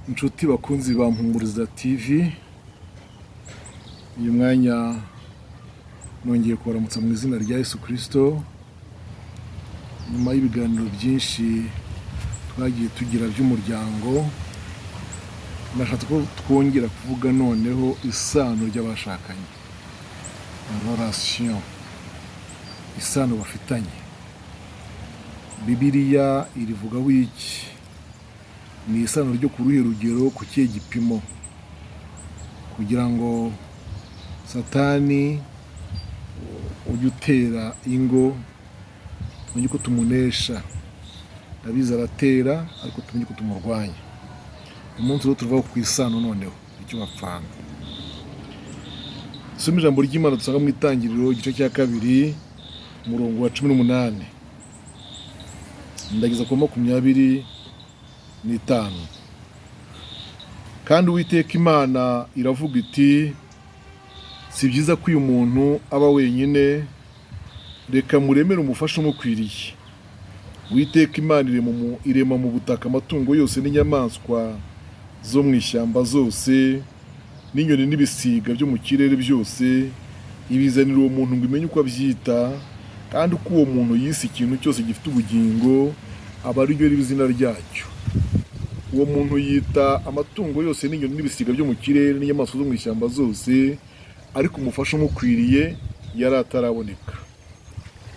Inshuti bakunzi ba Mpumuriza TV, uyu mwanya nongeye kubaramutsa mu izina rya Yesu Kristo. Nyuma y'ibiganiro byinshi twagiye tugira by'umuryango, nashatse ko twongera kuvuga noneho isano ry'abashakanye, relation, isano bafitanye. Bibiliya irivugaho iki? Ni isano ryo ku ruhe rugero, ku kihe gipimo, kugira ngo Satani ujye utera ingo tumenye uko tumunesha? Ndabizi aratera, ariko tumenye uko tumurwanya. Uyu munsi rero tuvuga ku isano noneho icyo bapfana. Dusome ijambo ry'Imana dusanga mu Itangiriro, igice cya 2, umurongo wa 18 ndageza ku 25. Kandi Uwiteka Imana iravuga iti: "Si byiza ko uyu muntu aba wenyine, reka muremere umufasha umukwiriye." Uwiteka Imana irema mu butaka amatungo yose n'inyamaswa zo mu ishyamba zose n'inyoni n'ibisiga byo mu kirere byose, ibizanira uwo muntu ngo imenye uko abyita. Kandi uko uwo muntu yise ikintu cyose gifite ubugingo, aba ari ryo riba izina ryacyo. Uwo muntu yita amatungo yose n'inyoni n'ibisiga byo mu kirere n'inyamaswa zo mu ishyamba zose, ariko umufasha umukwiriye yari ataraboneka.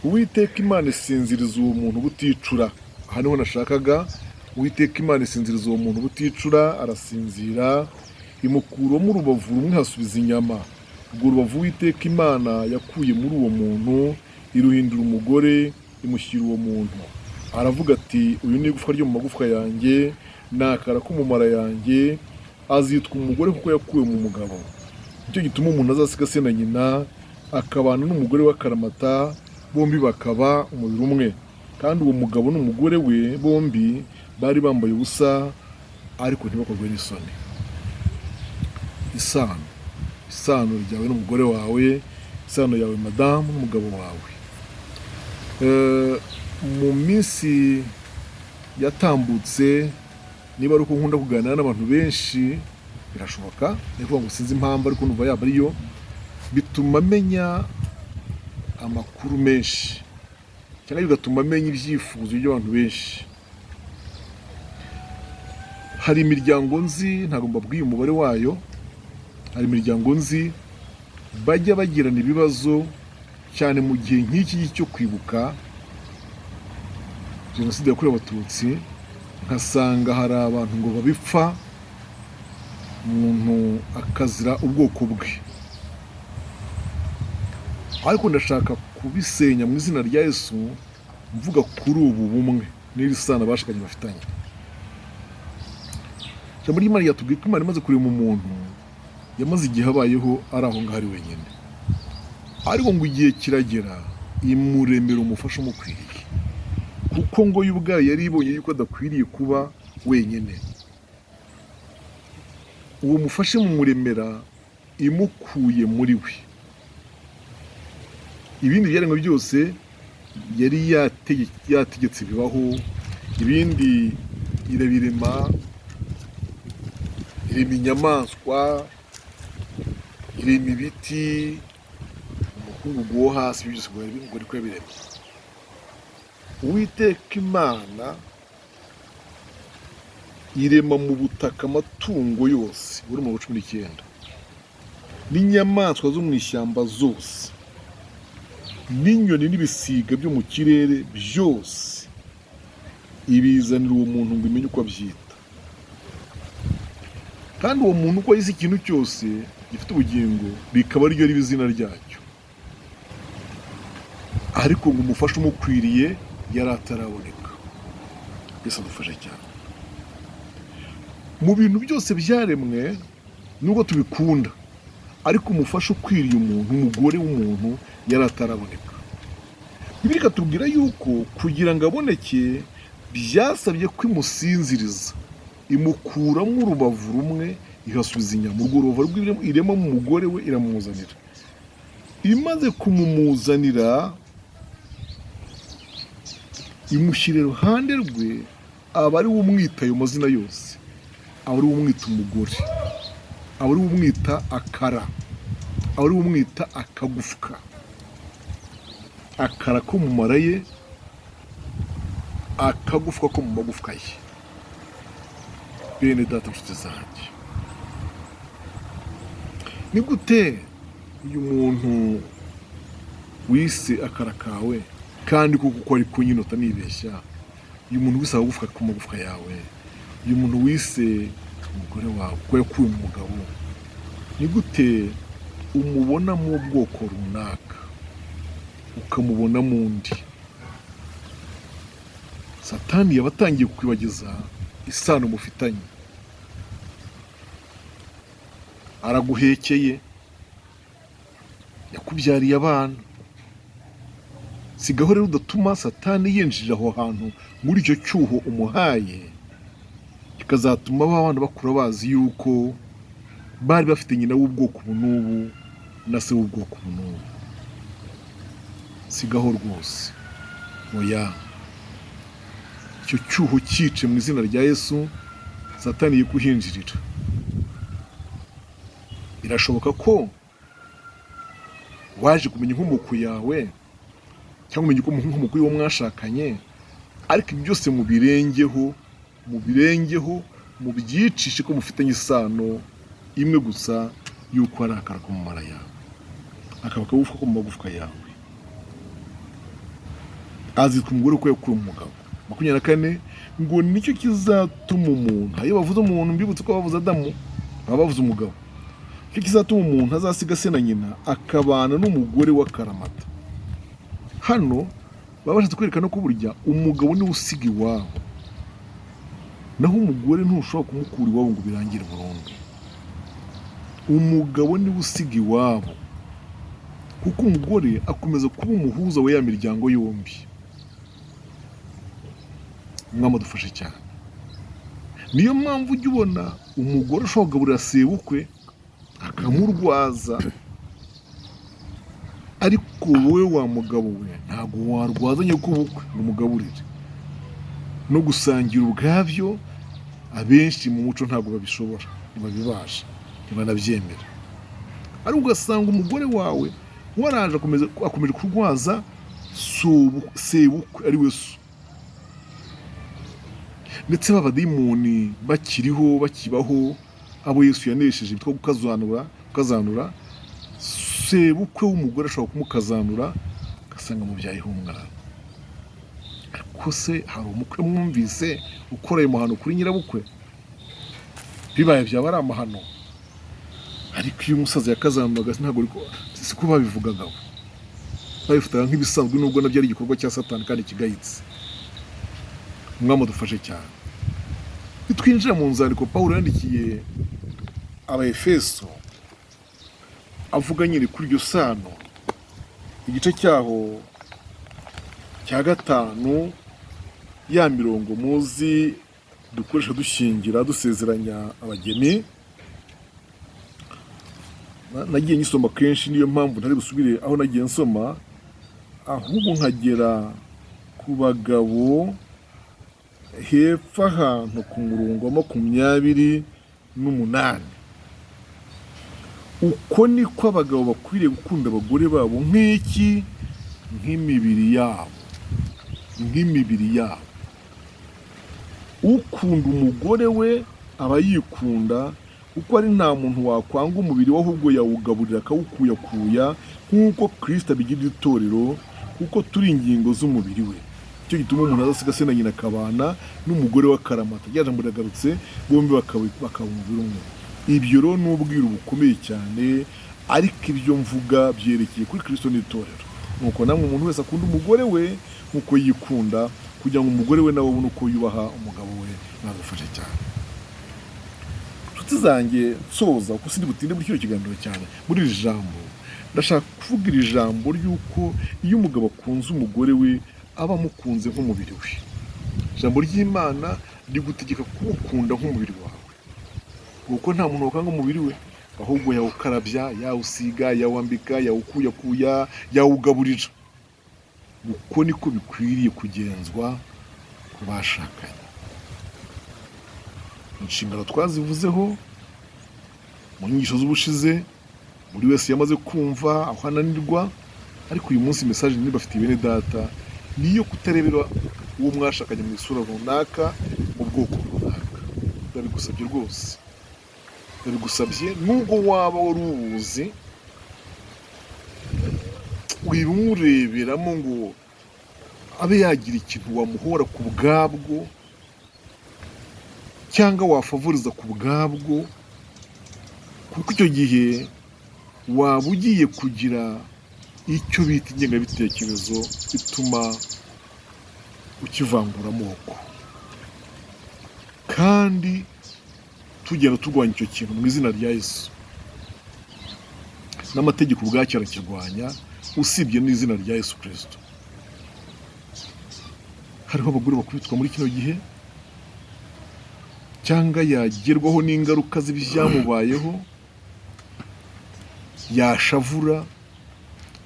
Uwiteka Imana isinziriza uwo muntu buticura. Aha niho nashakaga. Uwiteka Imana isinziriza uwo muntu buticura, arasinzira, imukuramo urubavu rumwe, hasubiza inyama. Urwo rubavu Uwiteka Imana yakuye muri uwo muntu iruhindura umugore, imushyira uwo muntu. Aravuga ati: "Uyu ni igufwa ryo mu magufwa yanjye, ni akara ko mu mara yanjye, azitwa umugore kuko yakuwe mu mugabo. Nicyo gituma umuntu azasiga se na nyina, akabana n'umugore we akaramata, bombi bakaba umubiri umwe." Kandi uwo mugabo n'umugore we bombi bari bambaye ubusa, ariko ntibakorwe n'isoni. Isano, isano ryawe n'umugore wawe, isano yawe madamu n'umugabo wawe. Mu minsi yatambutse, niba ari uko nkunda kuganira n'abantu benshi, birashoboka, ni ukuvuga ngo sinzi impamvu, ariko numva yaba ariyo bituma menya amakuru menshi cyangwa bigatuma menya ibyifuzo by'abantu benshi. Hari imiryango nzi, ntabwo mbabwiye umubare wayo, hari imiryango nzi bajya bagirana ibibazo cyane mu gihe nk'iki cyo kwibuka Jenoside yakorewe Abatutsi, nkasanga hari abantu ngo babipfa, umuntu akazira ubwoko bwe. Ariko ndashaka kubisenya mu izina rya Yesu, mvuga kuri ubu bumwe n'iri sano abashakanye bafitanye. Ijambo ry'Imana ryatubwiye ko Imana imaze kurema umuntu, yamaze igihe abayeho ari aho ngaho ari wenyine, ariko ngo igihe kiragera imuremera umufasha umukwiriye, kuko ngo yo ubwayo yari ibonye yuko adakwiriye kuba wenyine. Uwo mufashe mumuremera imukuye muri we. Ibindi byaremwe byose yari yategetse bibaho, ibindi irabirema, irema inyamaswa, irema ibiti, umukungugu wo hasi, byose ngo ariko yabiremye. Uwiteka Imana irema mu butaka amatungo yose, uri mu 19, n'inyamaswa zo mu ishyamba zose n'inyoni n'ibisiga byo mu kirere byose, ibizanira uwo muntu ngo imenye uko abyita. Kandi uwo muntu uko yize ikintu cyose gifite ubugingo, bikaba ariryo riba izina ryacyo. Ariko ngo umufasha umukwiriye yari ataraboneka. Yesu adufashe cyane. Mu bintu byose byaremwe, nubwo tubikunda, ariko umufasha ukwiriye umuntu, umugore w'umuntu, yari ataraboneka. Bibiliya ikatubwira yuko kugira ngo aboneke byasabye ko imusinziriza, imukuramo urubavu rumwe, ihasubiza inyama. Urwo rubavu irema mu mugore we, iramuzanira. Imaze kumumuzanira, imushyira iruhande rwe, aba ari we umwita ayo mazina yose. Aba ari we umwita umugore, aba ari we umwita akara, aba ari we umwita akagufwa, akara ko mu mara ye, akagufwa ko mu magufwa ye. Bene data, nshuti zanjye, ni gute uyu muntu wise akara kawe, kandi kuko uko ari kunyinota nibeshya, uyu muntu wise akagufwa ku magufwa yawe, uyu muntu wise umugore wawe kuko yakuwe mu mugabo, ni gute umubonamo ubwoko runaka ukamubonamo undi? Satani yaba atangiye kukwibagiza isano mufitanye. Araguhekeye, yakubyariye abana. Sigaho rero udatuma Satani yinjirira aho hantu muri icyo cyuho umuhaye, kikazatuma ba bana bakura bazi yuko bari bafite nyina w'ubwoko ubu n'ubu na se w'ubwoko ubu n'ubu. Sigaho rwose, oya, icyo cyuho cyice mu izina rya Yesu. Satani ye kuhinjirira. Birashoboka ko waje kumenya inkomoko yawe cyangwa kumenya inkomoko y'uwo mwashakanye, ariko ibi byose mubirengeho, mubirengeho, mubyicishe ko mufitanye isano imwe gusa, y'uko ari akara ko mu mara yawe, akaba akagufwa ko mu magufwa yawe. Azitwa umugore uko yakuwe mu mugabo. 24 ngo nicyo kizatuma umuntu, iyo bavuze umuntu mbibutse ko bavuze Adamu, baba bavuze umugabo, nicyo kizatuma umuntu azasiga se na nyina akabana n'umugore w'akaramata. Hano baba bashatse kwerekana ko burya umugabo niwe usiga iwabo, naho umugore ntushobora kumukura iwabo ngo birangire burundu. Umugabo niwe usiga iwabo, kuko umugore akomeza kuba umuhuza wa ya miryango yombi. Umwami adufashe cyane. Niyo mpamvu ujya ubona umugore ushobora kugaburira sebukwe akamurwaza, ariko wowe wa mugabo we ntabwo warwaza nyokobukwe ngo umugaburire. No gusangira ubwabyo abenshi mu muco ntabwo babishobora, ntibabibasha, ntibanabyemera. Ariko ugasanga umugore wawe waraje akomeje kurwaza sebukwe ari we so. Ndetse b'abadayimoni bakiriho, bakibaho, abo Yesu yanesheje bitwa gukazanura, sebukwe w'umugore ashobora kumukazanura ugasanga mubyayeho umwana. Ariko se hari umukwe mwumvise ukora ayo mahano kuri nyirabukwe? Bibaye byaba ari amahano. Ariko iyo umusaza yakazanuraga ntabwo siko babivugaga, babifataga nk'ibisanzwe, nubwo nabyo ari igikorwa cya Satani kandi kigayitse. Umwami adufashe cyane. Nitwinjira mu nzandiko Pawulo yandikiye Abaefeso avuga nyine kuri iryo sano, igice cyaho cya 5, ya mirongo muzi dukoresha dushyingira, dusezeranya abageni, nagiye nyisoma kenshi, niyo mpamvu ntari busubire aho nagiye nsoma, ahubwo nkagera ku bagabo hepfo ahantu ku murongo wa 28. Uko niko abagabo bakwiriye gukunda abagore babo nk'iki? Nk'imibiri yabo, nk'imibiri yabo. Ukunda umugore we aba yikunda, kuko ari nta muntu wakwanga umubiri we, ahubwo yawugaburira akawukuyakuya, nk'uko Kirisito abigirira itorero, kuko turi ingingo z'umubiri we. Icyo gituma umuntu azasiga se na nyina akabana n'umugore we akaramata. Rya jambo riragarutse, bombi bakaba umubiri umwe. Ibyo rero ni ubwiru bukomeye cyane, ariko ibyo mvuga byerekeye kuri Kirisito n'itorero. Nuko namwe umuntu wese akunda umugore we nk'uko yikunda, kugira ngo umugore we nawe abone uko yubaha umugabo we. Nagufashe cyane, inshuti zanjye. Nsoza, kuko sindi butinde muri kino kiganiro cyane, muri iri jambo ndashaka kuvuga iri jambo ry'uko iyo umugabo akunze umugore we aba amukunze nk'umubiri we. Ijambo ry'Imana rigutegeka kuwukunda nk'umubiri wawe, kuko nta muntu wakanga umubiri we, ahubwo yawukarabya, yawusiga, yawambika, yawukuyakuya, yawugaburira. Uko niko bikwiriye kugenzwa ku bashakanye. Inshingano twazivuzeho mu nyigisho z'ubushize, buri wese yamaze kumva aho ananirwa. Ariko uyu munsi message nibafitiye, bene data, ni iyo kutarebera uwo mwashakanye mu isura runaka, mu bwoko runaka. Ndabigusabye rwose, ndabigusabye. Nubwo waba wari uwuzi, wibimureberamo ngo abe yagira ikintu wamuhora ku bwabwo cyangwa wafavoriza ku bwabwo, kuko icyo gihe waba ugiye kugira icyo bita ingengabitekerezo ituma ukivangura amoko. Kandi tugenda turwanya icyo kintu mu izina rya Yesu, n'amategeko ubwacyo arakirwanya, usibye n'izina rya Yesu Kirisito. Hariho abagore bakubitwa muri kino gihe, cyangwa yagerwaho n'ingaruka z'ibyamubayeho, yashavura,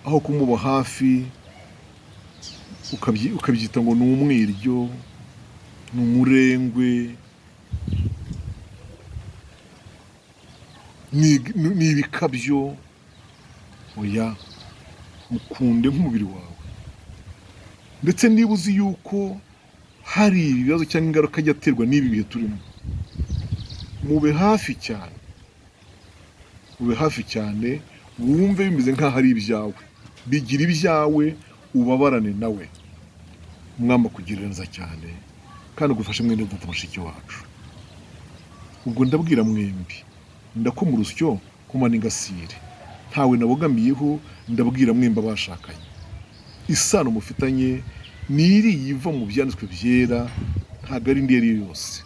aho kumuba hafi ukabyita ngo ni umwiryo, ni umurengwe, ni ibikabyo. Oya, mukunde nk'umubiri wawe. Ndetse niba uzi yuko hari ibibazo cyangwa ingaruka ajya aterwa n'ibi bihe turimo, mube hafi cyane, mube hafi cyane, wumve bimeze nk'aho ari ibyawe, bigira ibyawe, ubabarane nawe. Umwami akugirire neza cyane kandi ugufashe, mwene data, mushiki wacu. Ubwo ndabwira mwembi, ndakoma urusyo nkoma n'ingasire, ntawe nabogamiyeho. Ndabwira mwembi abashakanye, isano mufitanye ni iriya iva mu byanditswe byera, ntabwo ari indi iyo ari yo yose.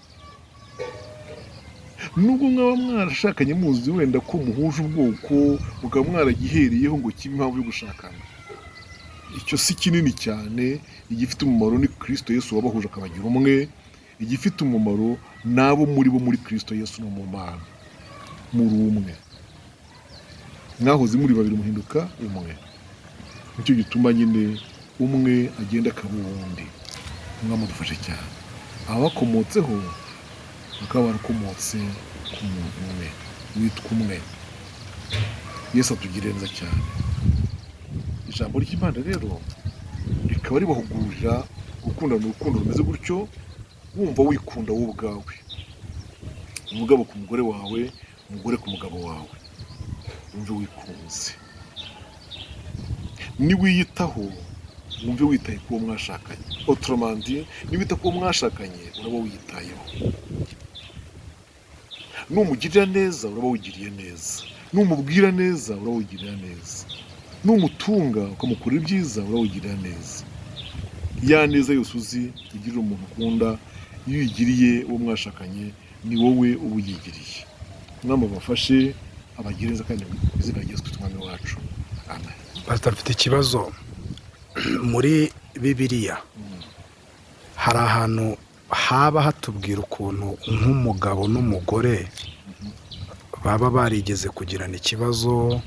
Nubwo mwaba mwarashakanye muzi wenda ko muhuje ubwoko, mukaba mwaragihereyeho ngo kibe impamvu yo gushakana, icyo si kinini cyane. Igifite umumaro ni Kirisito Yesu wabahuje akabagira umwe. Igifite umumaro ni abo muri bo muri Kirisito Yesu no mu Mana. Muri umwe, mwahoze muri babiri muhinduka umwe. Nicyo gituma nyine umwe agenda akaba uwundi. Mwamudufashe cyane, abakomotseho bakaba barakomotse ku muntu umwe witwa umwe. Yesu atugirire neza cyane. Ijambo ry'Imana rero rikaba ribahugurira gukundana urukundo rumeze gutyo, wumva wikunda wowe ubwawe, umugabo ku mugore wawe, umugore ku mugabo wawe, wumve wikunze. Niwiyitaho, wumve witaye ku uwo mwashakanye. Autrement dit, niwita ku uwo mwashakanye, uraba wiyitayeho. Numugirira neza, uraba wigiriye neza. Numubwira neza, uraba wigirira neza. Numutunga ukamukorera ibyiza, uraba wigirira neza. Ya neza yose uzi ugirira umuntu ukunda, iyo uyigiriye uwo mwashakanye, ni wowe uba uyigiriye. Umwami abafashe, abagire neza, kandi mu izina rya Yesu Kristo Umwami wacu, amen. Pastor, mfite ikibazo. Muri Bibiliya hari ahantu haba hatubwira ukuntu nk'umugabo n'umugore baba barigeze kugirana ikibazo,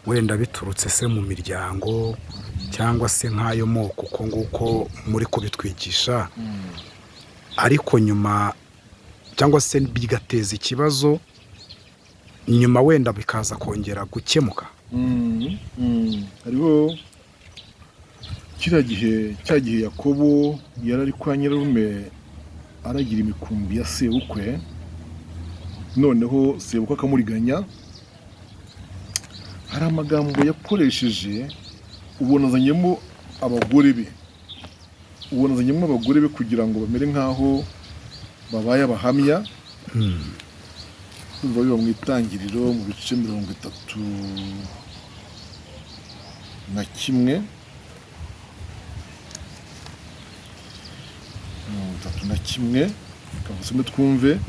wenda biturutse se mu miryango cyangwa se nk'ayo moko, uko nguko muri kubitwigisha, ariko nyuma cyangwa se bigateza ikibazo nyuma, wenda bikaza kongera gukemuka? Hariho kiriya gihe, cya gihe Yakobo yari ari kwa nyirarume aragira imikumbi ya sebukwe, noneho sebukwe akamuriganya. Hari amagambo yakoresheje, ubona azanyemo abagore be, ubona azanyemo abagore be kugira ngo bamere nk'aho babaye abahamya. Biba mu Itangiriro mu bice 31, 31. Reka dusome twumve.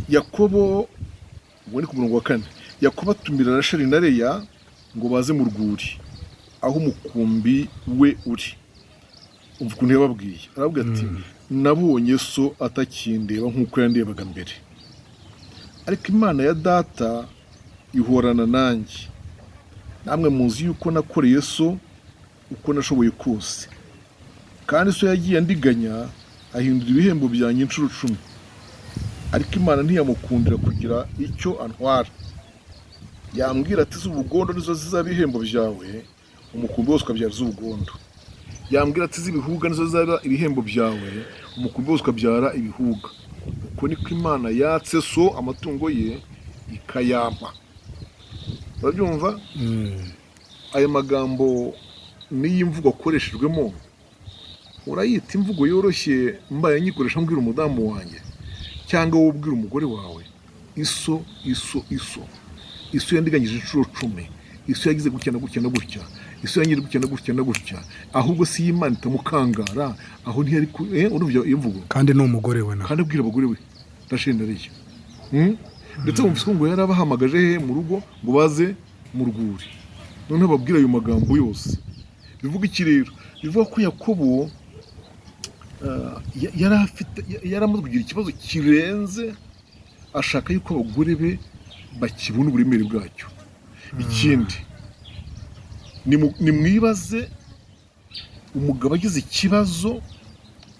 Yakobo, ubwo ni ku murongo wa 4, Yakobo atumira Rasheli na Leya ngo baze mu rwuri aho umukumbi we uri. Umva ukuntu yababwiye, arababwira ati: "Nabonye so atakindeba nk'uko yandebaga mbere, ariko Imana ya data ihorana nanjye. Namwe muzi yuko nakoreye so uko nashoboye kose, kandi so yagiye andiganya Ahindura ibihembo byanjye inshuro 10, ariko Imana ntiyamukundira kugira icyo antwara. Yambwira ati: "Z'ubugondo nizo zizaba ibihembo byawe," umukumbi wose ukabyara iz'ubugondo. Yambwira ati: "Z'ibihuga nizo zizaba ibihembo byawe," umukumbi wose ukabyara ibihuga. Uko niko Imana yatse so amatungo ye, ikayampa. Urabyumva? Aya magambo n'iyi mvugo akoreshejwemo, urayita imvugo yoroshye mbaye nyikoresha mbwira umudamu wanjye, cyangwa wowe ubwira umugore wawe? Iso, iso, iso, iso yandiganyije inshuro 10, iso yagize gutya na gutya na gutya, iso yagize gutya na gutya na gutya. Ahubwo si y'Imana itamukangara aho ntiyari urumva iyo mvugo? Kandi ni umugore we na Kandi abwira abagore we Rasheli na Leya. Ndetse wumvise ko ngo yarabahamagaje he mu rugo ngo baze mu rwuri, noneho ababwira ayo magambo yose. Bivuga iki rero? Bivuga ko Yakobo yari afite, yari amaze kugira ikibazo kirenze, ashaka yuko abagore be bakibona uburemere bwacyo. Ikindi, nimwibaze umugabo agize ikibazo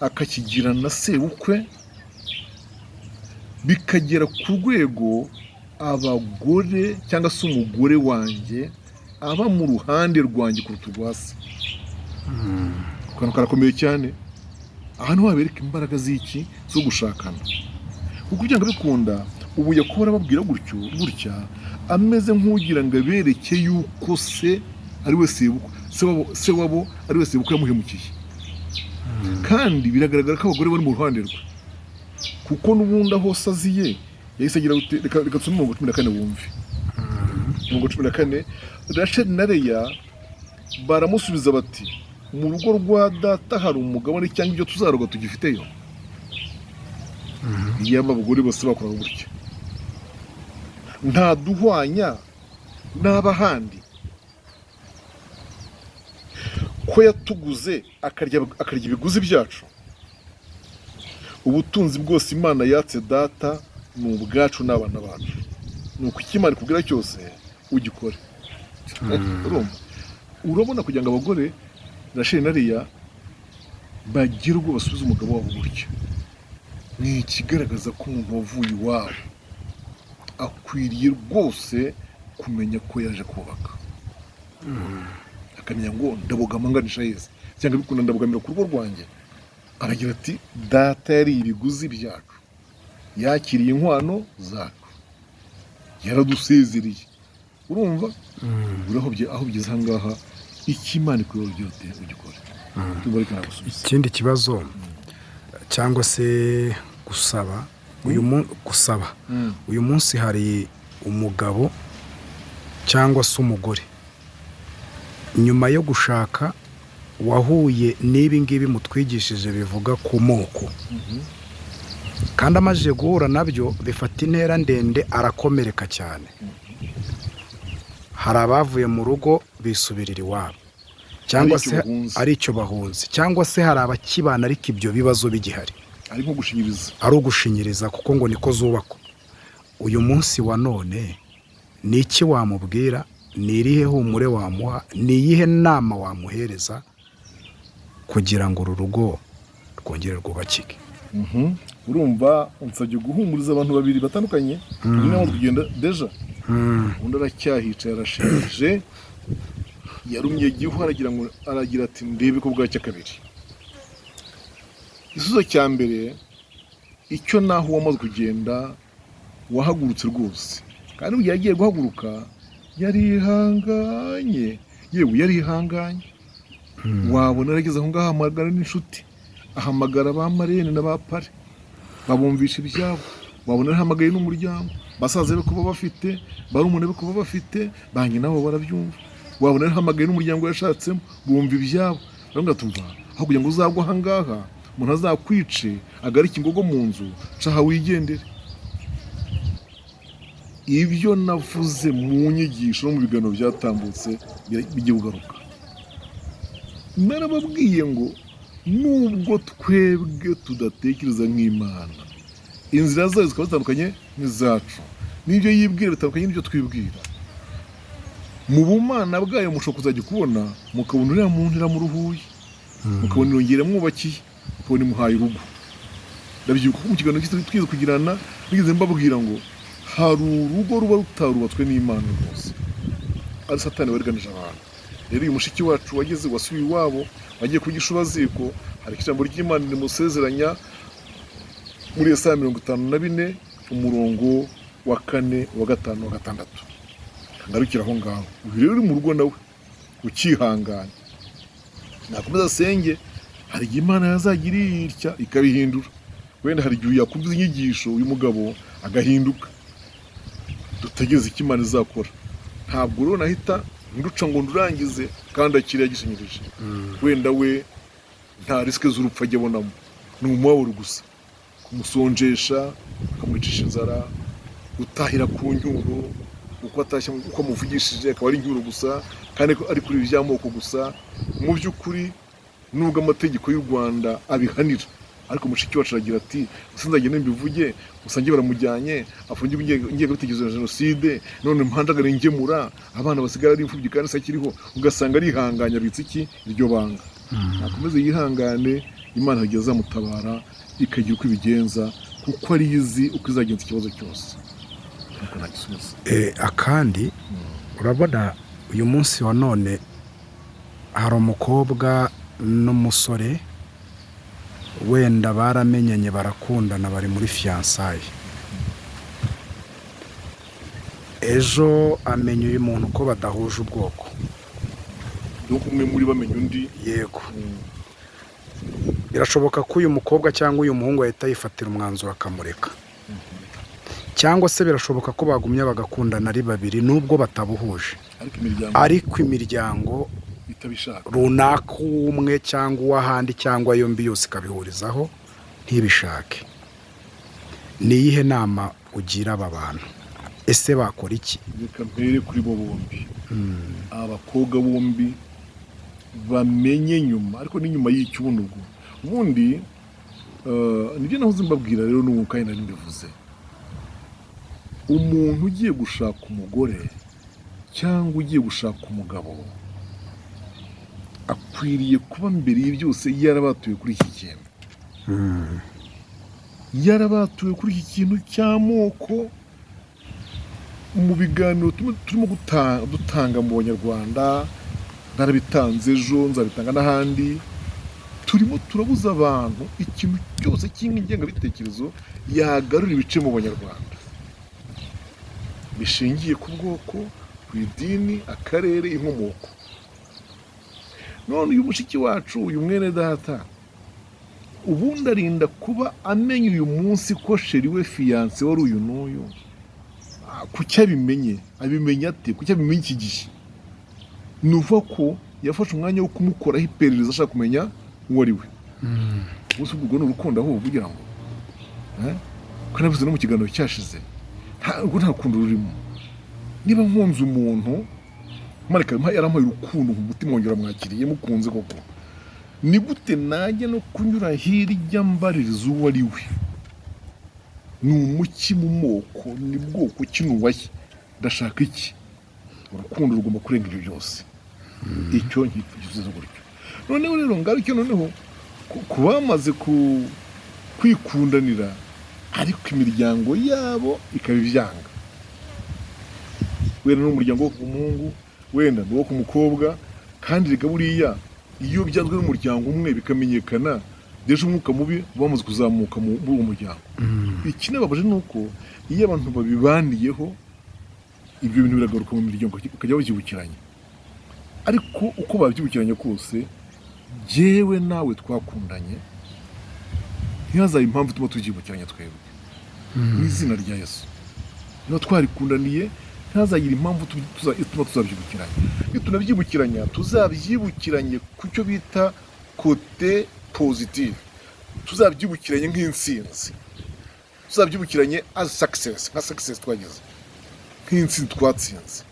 akakigirana na sebukwe, bikagera ku rwego abagore cyangwa se umugore wanjye aba mu ruhande rwanjye kuruta urwa se. Ako kantu karakomeye cyane. Aha niho habereka imbaraga z'iki? Zo gushakana, kuko byanga bikunda ubu Yakobo arababwira gutyo gutya, ameze nk'ugira ngo abereke yuko se ari we sebukwe, se wabo ari we sebukwe yamuhemukiye. Kandi biragaragara ko abagore bari mu ruhande rwe, kuko n'ubundi aho se aziye yahise agira gute? Reka tusome umurongo 14 wumve. Umurongo 14: Rasheli na Leya baramusubiza bati: "Mu rugo rwa data hari umugabane cyangwa ibyo tuzaroga tugifiteyo?" Iyaba abagore bose bakoraga gutya! Nta duhwanya n'abahandi, ko yatuguze akarya ibiguzi byacu? Ubutunzi bwose Imana yatse data ni ubwacu n'abana bacu. Ni uko icyo Imana ikubwira cyose ugikore. Urumva, urabona, kugira ngo abagore Rasheli na Leya bagire ubwo basubiza umugabo wabo gutya, ni ikigaragaza ko umuntu wavuye iwabo akwiriye rwose kumenya ko yaje kubaka, akamenya ngo ndabogama nganisha heza, cyangwa bikunda ndabogamira ku rugo rwanjye. Aragira ati: "Data yariye ibiguzi byacu, yakiriye inkwano zacu, yaradusezereye." Urumva uri aho bigeze aha ngaha, icyo Imana ikuyobora ugira ute? Ugikore. Ndumva ariko nagusubiza. Ikindi kibazo cyangwa se gusaba uyu gusaba uyu munsi, hari umugabo cyangwa se umugore nyuma yo gushaka wahuye n'ibi ngibi mutwigishije bivuga ku moko, kandi amaze guhura nabyo bifata intera ndende, arakomereka cyane. Hari abavuye mu rugo bisubirira iwabo, cyangwa Ari icyo se bahunze. Ari icyo bahunze, cyangwa se hari abakibana ariko ibyo bibazo bigihari. Ari nko gushinyiriza. Ari ugushinyiriza, kuko ngo niko zubakwa. Uyu munsi wa none ni iki wamubwira? Ni irihe humure wamuha? Ni iyihe nama wamuhereza kugira ngo uru rugo rwongere rwubakike? Urumva unsabye guhumuriza abantu babiri batandukanye. Umwe yamaze kugenda déjà, undi aracyahicaye, arashinje, yarumye igihu, aragira ngo aragira ati: "Ndebe ko bwacya kabiri." Igisubizo cya mbere, icyo naho wamaze kugenda wahagurutse rwose, kandi burya yagiye guhaguruka yarihanganye, yewe yarihanganye. Wabona yarageze aho ngaho ahamagara n'inshuti, ahamagara ba marraine na ba parrain, babumvisha ibyabo. Wabona yarahamagaye n'umuryango, basaza be kuba bafite, barumuna be kuba bafite, ba nyina nabo barabyumva. Wabona yarahamagaye n'umuryango yashatsemo, bumva ibyabo, baravuga ati: "Umva, aho kugira ngo uzagwe aha ngaha, umuntu azakwice agarike ingogo mu nzu, caha wigendere." Ibyo navuze mu nyigisho no mu biganiro byatambutse bigiye kugaruka. Narababwiye ngo nubwo twebwe tudatekereza nk'Imana, inzira zayo zikaba zitandukanye n'izacu, n'ibyo yibwira bitandukanye n'ibyo twibwira, mu bumana bwayo mushobora kuzajya kubona mukabona uriya muntu iramuruhuye, mukabona irongera imwubakiye, mukabona imuhaye urugo. Ndabyibuka ko mu kiganiro twigeze kugirana nigeze mbabwira ngo hari urugo ruba rutarubatswe n'Imana rwose, ari Satani wariganije abantu. Rero uyu mushiki wacu wageze, wasubiye iwabo, wagiye ku Gishubaziko, hari ijambo ry'Imana rimusezeranya muri Yesaya 54, umurongo wa 4, wa 5, wa 6. Ngarukira aho ngaho. Uyu rero uri mu rugo nawe ukihangana, nakomeza asenge. Hari igihe Imana yazagira itya ikabihindura. Wenda hari igihe yakumva inyigisho uyu mugabo agahinduka. Dutegereze icyo Imana izakora. Ntabwo rero nahita nduca ngo ndurangize kandi akiri yagishinyirije. Wenda we nta risque z'urupfu ajya abonamo, ni umubabaro gusa, kumusonjesha, akamwicisha inzara, gutahira ku nyuro, uko atashye, uko amuvugishije akaba ari incyuro gusa, kandi ari kuri ibi by'amoko gusa. Mu by'ukuri, nubwo amategeko y'u Rwanda abihanira, ariko mushiki wacu aragira ati: "Gusa nzagende mbivuge, usange baramujyanye afungirwe ingengabitekerezo ya jenoside, none mpandagare ngemura abana basigara ari imfubyi kandi se akiriho." Ugasanga arihanganye, abitse iki iryo banga. Nakomeze yihangane, Imana igihe azamutabara ikagira uko ibigenza, kuko ariyo izi uko izagenza ikibazo cyose. Nuko nagisubiza. Akandi urabona uyu munsi wa none hari umukobwa n'umusore, wenda baramenyanye, barakundana, bari muri fiançailles. Ejo amenya uyu muntu ko badahuje ubwoko. Donc umwe muri bamenya undi. Yego. Birashoboka ko uyu mukobwa cyangwa uyu muhungu ahita yifatira umwanzuro akamureka, cyangwa se birashoboka ko bagumya bagakundana ari babiri nubwo batabuhuje, ariko imiryango ariko imiryango itabishaka runaka, uw'umwe cyangwa uw'ahandi cyangwa yombi yose ikabihurizaho ntibishake. Ni iyihe nama ugira aba bantu? Ese bakora iki? Reka mpere kuri bo bombi. Abakobwa bombi bamenye nyuma, ariko ni nyuma y'icyo ubundi ubwo ubundi nibyo nahoze mbabwira rero n'ubu kandi nari mbivuze: umuntu ugiye gushaka umugore cyangwa ugiye gushaka umugabo akwiriye kuba mbere byose yarabatuye kuri iki kintu, yarabatuye kuri iki kintu cy'amoko. Mu biganiro turimo dutanga mu Banyarwanda, narabitanze ejo, nzabitanga n'ahandi, turimo turabuza abantu ikintu cyose cy'ingengabitekerezo yagarura ibice mu Banyarwanda bishingiye ku bwoko, ku idini, akarere, inkomoko. None uyu mushiki wacu, uyu mwene data, ubundi arinda kuba amenya uyu munsi ko chéri we, fiancé, wari uyu n'uyu. Kuki abimenye? Abimenye ate? Kuki abimenye iki gihe? Ni ukuvuga ko yafashe umwanya wo kumukoraho iperereza, ashaka kumenya uwo ari we. Ubu urwo ni urukundo ahubwo kugira ngo ko navuze no mu kiganiro cyashize, urwo nta rukundo rurimo. Niba nkunze umuntu, Imana ikaba yarampaye urukundo mu mutima wanjye, uramwakiriye, mukunze koko, ni gute najya no kunyura hirya mbaririza uwo ari we? Ni umuki mu moko? Ni bwoko ki? Nubahe? Ndashaka iki? Urukundo rugomba kurenga ibyo byose. Icyo nkigisubizo gutyo. Noneho rero ngaruke noneho ku bamaze kwikundanira ariko imiryango yabo ikaba ibyanga, wenda n'umuryango wo ku muhungu, wenda ni uwo ku mukobwa. Kandi reka buriya iyo byanzwe n'umuryango umwe bikamenyekana, deje umwuka mubi uba wamaze kuzamuka muri uwo muryango. Ikinababaje ni uko iyo abantu babibaniyeho, ibyo bintu biragaruka mu miryango, bakajya babyibukiranya. Ariko uko babyibukiranya kose, jyewe nawe twakundanye, ntihazabe impamvu ituma tubyibukiranya twebwe. Mu izina rya Yesu, niba twarikundaniye, ntihazagire impamvu ituma tuzabyibukiranya. Iyo tunabyibukiranya, tuzabyibukiranye ku cyo bita côté positive, tuzabyibukiranye nk'intsinzi, tuzabyibukiranye as success, nka success twagize, nk'intsinzi twatsinze,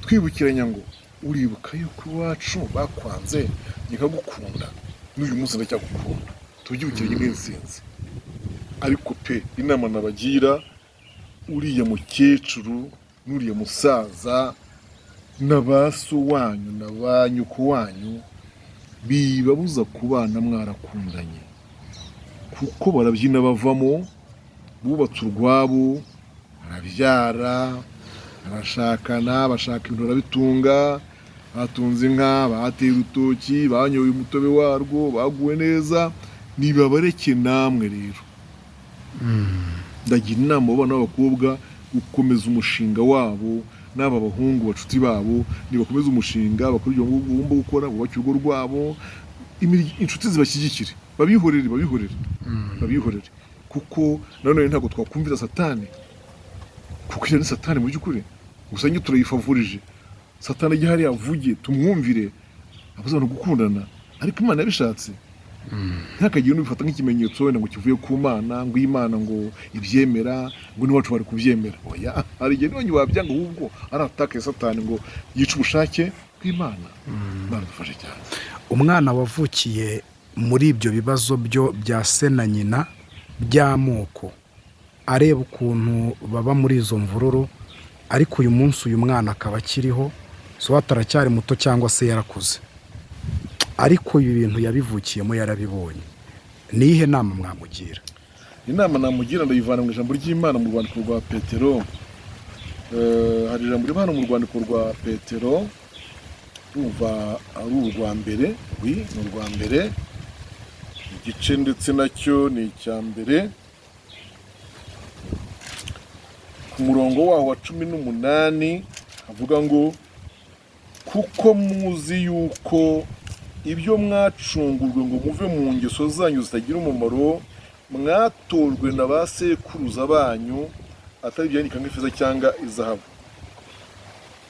twibukiranya ngo: "Uribuka yuko iwacu bakwanze, nkagukunda, n'uyu munsi ndacyagukunda." Tubyibukiranye nk'intsinzi. Ariko pe, inama nabagira, uriya mukecuru n'uriya musaza na ba so wanyu na ba nyoko wanyu bibabuza kubana mwarakundanye. Kuko barabyina bavamo, bubatse urwabo, barabyara, barashakana, bashaka ibintu barabitunga, batunze inka, bateye urutoki, banyoye umutobe warwo, baguwe neza. Nibabareke. Namwe rero ndagira inama abo bana b'abakobwa gukomeza umushinga wabo, n'aba bahungu bacuti babo nibakomeza umushinga, bakora ibyo bagomba gukora, bubake urugo rwabo, inshuti zibashyigikire, babihorere, babihorere, babihorere. Kuko nanone ntabwo twakumvira Satani, kuko iyo ni Satani mu by'ukuri gusa njye turayifavurije. Satani ajya hariya avuge, tumwumvire, abuze abantu gukundana, ariko Imana yabishatse. Ntihakagire n'ubifata nk'ikimenyetso wenda ngo kivuye ku Mana, ngo Imana ngo ibyemera, ngo n'iwacu bari kubyemera. Oya, hari igihe nibonye wabyanga, ahubwo ari attaque ya Satani ngo yice ubushake bw'Imana. Imana idufashe cyane. Umwana wavukiye muri ibyo bibazo byo bya se na nyina by'amoko, areba ukuntu baba muri izo mvururu, ariko uyu munsi uyu mwana akaba akiriho, so aracyari muto cyangwa se yarakuze, ariko ibi bintu yabivukiyemo, yarabibonye, ni iyihe nama mwamugira? Inama namugira ndayivana mu ijambo ry'Imana, mu rwandiko rwa Petero. Hari ijambo riba hano mu rwandiko rwa Petero, rumva ari urwa mbere, wi ni urwa mbere, igice ndetse nacyo ni icya mbere, ku murongo waho wa 18 havuga ngo: "Kuko muzi yuko ibyo mwacungurwe ngo muve mu ngeso zanyu zitagira umumaro mwatojwe na ba sekuruza banyu, atari ibyandika nk'ifeza cyangwa izahabu."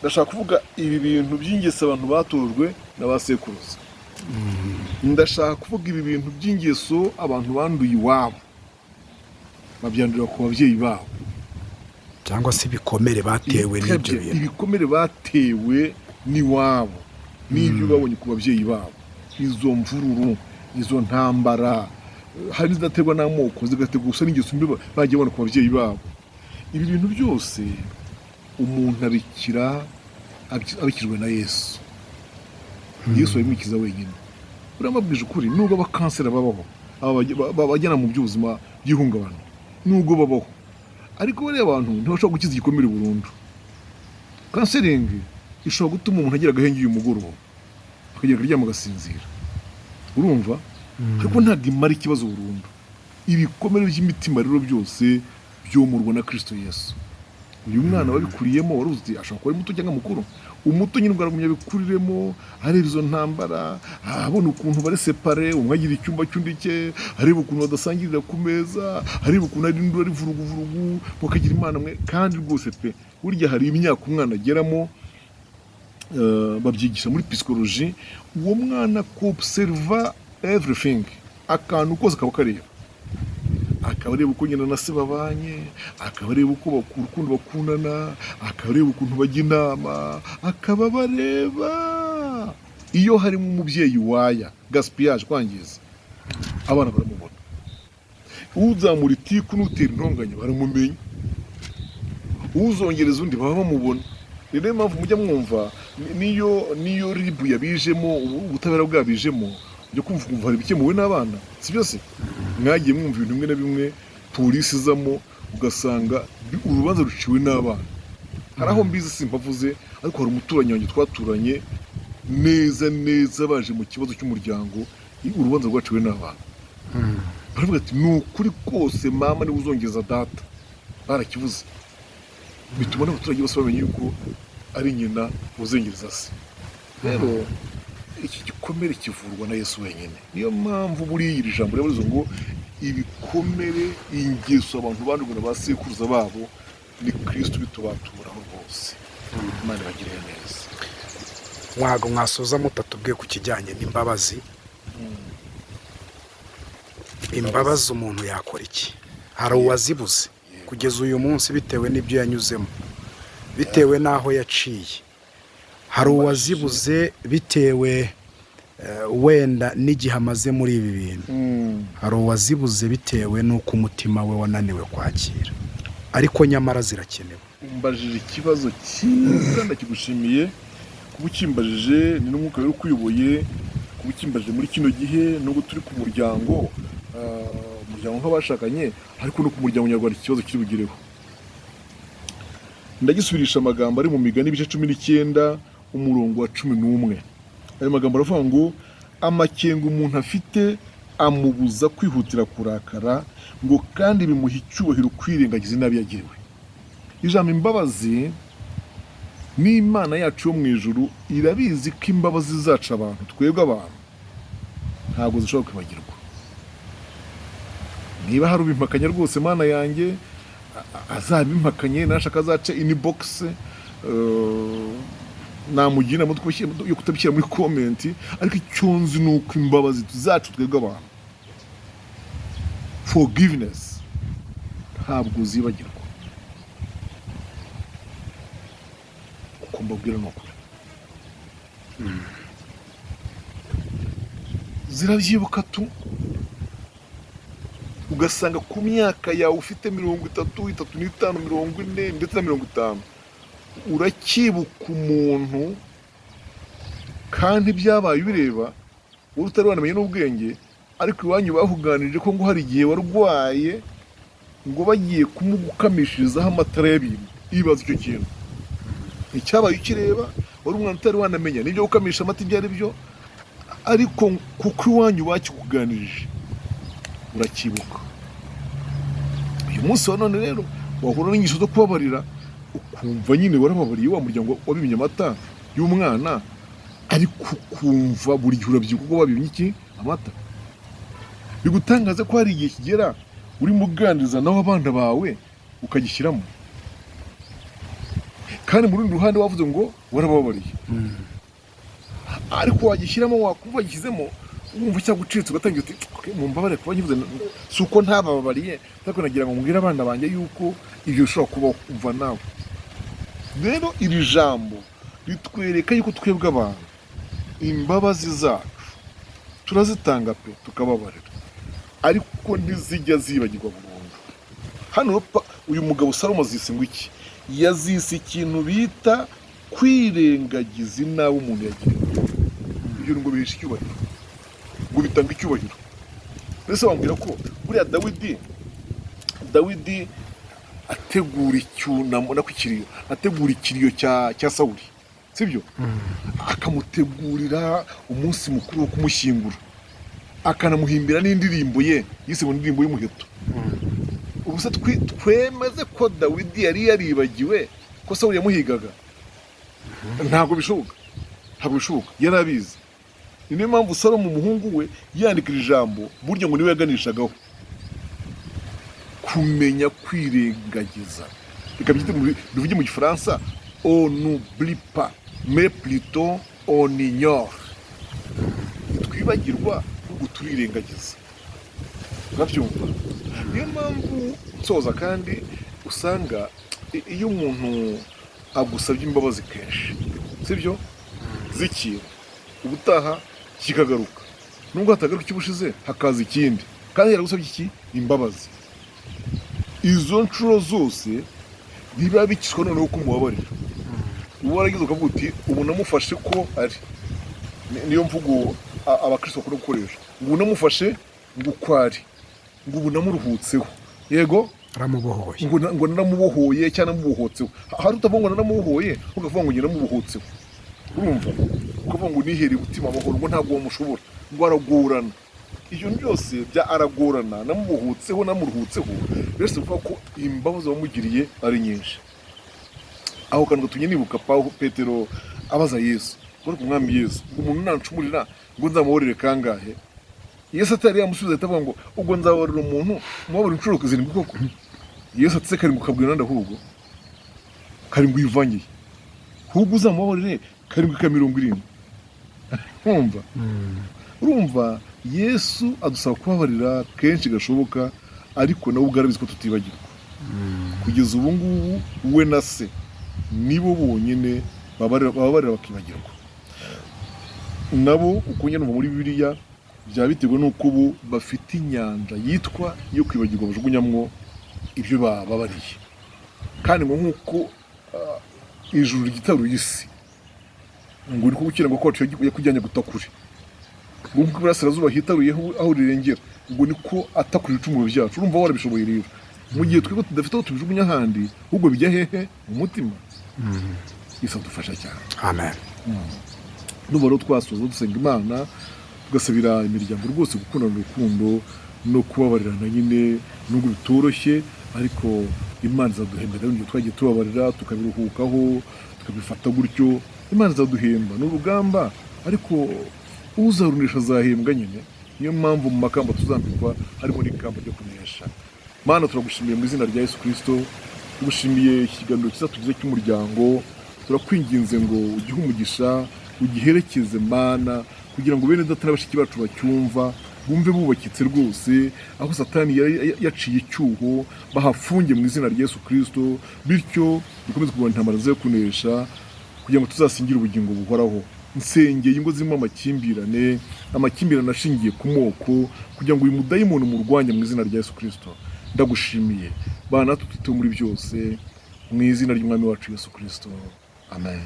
Ndashaka kuvuga ibi bintu by'ingeso abantu batojwe na ba sekuruza. Ndashaka kuvuga ibi bintu by'ingeso abantu banduye iwabo, babyandurira ku babyeyi babo, cyangwa se ibikomere batewe n'ibyo bintu. Ibikomere batewe n'iwabo n'ibyo babonye ku babyeyi babo, izo mvururu, izo ntambara, hari n'izidaterwa n'amoko, zigaterwa gusa n'ingeso mbi bagiye babona ku babyeyi babo. Ibi bintu byose umuntu abikira abikijwe na Yesu. Yesu abimukiza wenyine. Uramabwije ukuri, nubwo aba counselor babaho, aba bajyana mu by'ubuzima by'ihungabana, nubwo babaho, ariko bariya bantu ntibashobora gukiza igikomere burundu. Counseling ishobora gutuma umuntu agira agahenge uyu mugoroba, akagera akaryama agasinzira, urumva, ariko ntabwo imara ikibazo burundu. Ibikomere by'imitima rero byose byomorwa na Kristo Yesu. Uyu mwana wabikuriyemo, wari uzi, ashobora kuba ari muto cyangwa mukuru, umuto nyine ubwo aragumya abikuriremo, areba izo ntambara, abona ukuntu bari séparés, umwe agira icyumba cy'undi cye, areba ukuntu badasangirira ku meza, areba ukuntu ari induru, ari vuruguvurugu, mukagira Imana mwe. Kandi rwose pe, burya hari imyaka umwana ageramo, babyigisha muri psychologie, uwo mwana kobserva everything, akantu kose akaba kareba, akaba areba uko nyina na se babanye, akaba areba uko urukundo bakundana, akaba areba ukuntu bajya inama, akaba bareba. Iyo harimo umubyeyi waya gaspillage, kwangiza, abana baramubona. Uzamura itiku n'utera intonganya baramumenya, uzongereza undi baba bamubona. Ni nayo mpamvu mujya mwumva niyo RIB yabijemo, ubutabera bwabijemo, ujya kumva ukumva hari ibikemuwe n'abana. Si byose mwagiye mwumva ibintu bimwe na bimwe polisi izamo, ugasanga urubanza ruciwe n'abana. Hari aho mbizi, simpavuze, ariko hari umuturanyi wanjye twaturanye neza neza, baje mu kibazo cy'umuryango, urubanza rwaciwe n'abana. Baravuga ati: "Ni ukuri kose, mama niwe uzongeza data." Barakivuze, bituma n'abaturage bose bamenya yuko ari nyina uzengereza se. Rero iki gikomere kivurwa na Yesu wenyine. Niyo mpamvu buriya iri jambo rivuze ngo ibikomere, ingeso abantu bandujwe na ba sekuruza babo, ni Kristo bitubaturaho rwose. Imana ibagirire neza. Ntabwo mwasoza mutatubwiye ku kijyanye n'imbabazi. Imbabazi umuntu yakora iki? Hari uwazibuze kugeza uyu munsi bitewe n'ibyo yanyuzemo, bitewe n'aho yaciye. Hari uwazibuze bitewe wenda n'igihe amaze muri ibi bintu. Hari uwazibuze bitewe n'uko umutima we wananiwe kwakira, ariko nyamara zirakenewe. Umbajije ikibazo cyiza, ndakigushimiye kuba ukimbajije, ni n'umwuka wera ukuyoboye kuba ukimbajije muri kino gihe. Nubwo turi ku muryango, umuryango muryango nk'abashakanye, ariko no ku muryango nyarwanda iki kibazo kiri bugireho. Ndagisubirisha amagambo ari mu Migani ibice 19, umurongo wa 11. Ayo magambo aravuga ngo: "Amakenga umuntu afite amubuza kwihutira kurakara," ngo "kandi bimuha icyubahiro kwirengagiza inabi yagiriwe." Ijambo imbabazi, n'Imana yacu yo mu ijuru irabizi ko imbabazi zacu abantu, twebwe abantu, ntabwo zishobora kwibagirwa. Niba hari ubimpakanya rwose, Mana yanjye, azabimpakanye, nashaka azace inbox, namugira inama yo kutabishyira muri comment. Ariko icyo nzi ni uko imbabazi zacu twebwe abantu, forgiveness, ntabwo zibagirwa. Uko mbabwira ni ukuri, zirabyibuka tu. Ugasanga ku myaka yawe ufite 30, 35, 40 ndetse na 50, uracyibuka umuntu kandi byabaye ubireba, wowe utari wanamenye n'ubwenge, ariko iwanyu bahuganirije ko ngo hari igihe warwaye, ngo bagiye kumugukamishirizaho amatara y'ibintu. Ibaza icyo kintu, icyabaye ukireba, wari umwana utari wanamenya n'ibyo gukamisha amata ibyo ari byo, ariko kuko iwanyu bakikuganirije uracyibuka. Uyu munsi wa none rero wahura n'inyigisho zo kubabarira, ukumva nyine warababariye wa muryango wabimye amata y'umwana, ariko ukumva buri gihe urabyibuka ko babimye iki? Amata. Bigutangaza ko hari igihe kigera urimo uganiriza nawe abana bawe ukagishyiramo, kandi mu rundi ruhande wavuze ngo warababariye, ariko wagishyiramo, wakumva wagishyizemo, wumva cyagucitse, ugatangira uti: "Okay, mumbabarire kuba nkivuze, si uko ntabababariye, ariko nagira ngo mbwire abana banjye yuko ibyo bishobora kubaho." Umva nawe rero, iri jambo ritwereka yuko twebwe abantu imbabazi zacu turazitanga pe, tukababarira, ariko ntizijya zibagirwa burundu. Hano rero uyu mugabo Salomo azise ngo iki? Yazise ikintu bita kwirengagiza inabi umuntu yagiriwe. Ibyo ngo bihesha icyubahiro, ngo bitanga icyubahiro. Mbese wambwira ko buriya Dawidi ategura icyunamo, nako ikiriyo, ategura ikiriyo cya Sawuli, sibyo? Akamutegurira umunsi mukuru wo kumushyingura, akanamuhimbira n'indirimbo ye yise ngo indirimbo y'umuheto. Ubu se twemeze ko Dawidi yari yaribagiwe ko Sawuli yamuhigaga? Ntabwo bishoboka, ntabwo bishoboka, yari abizi. Ni niyo mpamvu Salomo umuhungu we yandika iri jambo, burya ngo niwe yaganishagaho kumenya kwirengagiza. Reka byite bivuge mu Gifaransa: "On n'oublie pas, mais plutôt on ignore." Ntitwibagirwa, ahubwo turirengagiza. Urabyumva? Niyo mpamvu nsoza, kandi usanga iyo umuntu agusabye imbabazi kenshi, sibyo, z'ikintu, ubutaha kikagaruka, nubwo hatagaruka icy'ubushize hakaza ikindi, kandi yaragusabye iki? Imbabazi. Izo nshuro zose ntibiba bikiswa noneho ko umubabarira. Uba waragize ukavuga uti: "Ubu namufashe ko ari." Niyo mvugo abakristo bakunda gukoresha, ngo ubu namufashe ngo uko ari, ngo ubu namuruhutseho. Yego. Aramubohoye. Ngo naramubohoye cyangwa namubohotseho. Hari utavuga ngo naramubohoye, ukavuga ngo njye namubohotseho. Urumva, ukavuga ngo nihereye umutima amahoro, ngo ntabwo wamushobora, ngo aragorana. Ibyo byose bya aragorana, namubohotseho, namuruhutseho, mbese kuvuga ko imbabazi wamugiriye ari nyinshi. Aho kantu gatumye nibuka Pawulo, Petero abaza Yesu ngo: "Ariko Umwami Yesu, ngo umuntu nancumurira, ngo nzamubabarire kangahe?" Yesu atari yamusubiza, ahita avuga ngo: "Ubwo nzababarira umuntu mubabarira inshuro zirindwi koko?" Yesu ati: "Se karindwi ukabwira nande? Ahubwo karindwi uyivangiye, ahubwo uzamubabarire karindwi ka 70." Nkumva urumva Yesu adusaba kubabarira kenshi gashoboka, ariko nawe ubwo arabizi ko tutibagirwa. Kugeza ubu ngubu we na se nibo bonyine bababarira bakibagirwa. Nabo uko njya numva muri Bibiliya, byaba biterwa n'uko ubu bafite inyanja yitwa iyo kwibagirwa, bajugunyamwo ibyo bababariye. Kandi ngo nk'uko ijuru ryitaruye isi, ngo niko gukira ngo kwacu yakujyanye guta kure. Ngo nk'uko iburasirazuba hitaruye aho rirengera, ngo niko atakura ibicumuro byacu. Urumva warabishoboye rero, mu gihe twebwe tudafite aho tubijugunya ahandi, ahubwo bijya hehe? Mu mutima. Yesu adufasha cyane. Amen. Ndumva rero twasoza dusenga Imana, tugasabira imiryango rwose gukundana urukundo no kubabarirana nyine, nubwo bitoroshye, ariko Imana izaduhembera. Igihe twagiye tubabarira, tukabiruhukaho, tukabifata gutyo, Imana izaduhemba. Ni urugamba, ariko uzarunesha azahembwa nyine. Niyo mpamvu mu makamba tuzambikwa harimo n'ikamba ryo kunesha. Mana, turagushimiye mu izina rya Yesu Kirisito. Tugushimiye ikiganiro cyiza tugize cy'umuryango. Turakwinginze ngo ugihe umugisha, ugiherekeze Mana, kugira ngo bene data na bashiki bacu bacyumva bumve bubakitse rwose. Aho Satani yari yaciye icyuho bahafunge mu izina rya Yesu Kirisito. Bityo dukomeze kurwana intambara zo kunesha, kugira ngo tuzasingire ubugingo buhoraho. Nsengeye ingo zirimo amakimbirane, amakimbirane ashingiye ku moko, kugira ngo uyu mudayimoni umurwanye mu izina rya Yesu Kirisito. Ndagushimiye bana, natwe twiteho muri byose, mu izina ry'Umwami wacu Yesu Kirisito, amen.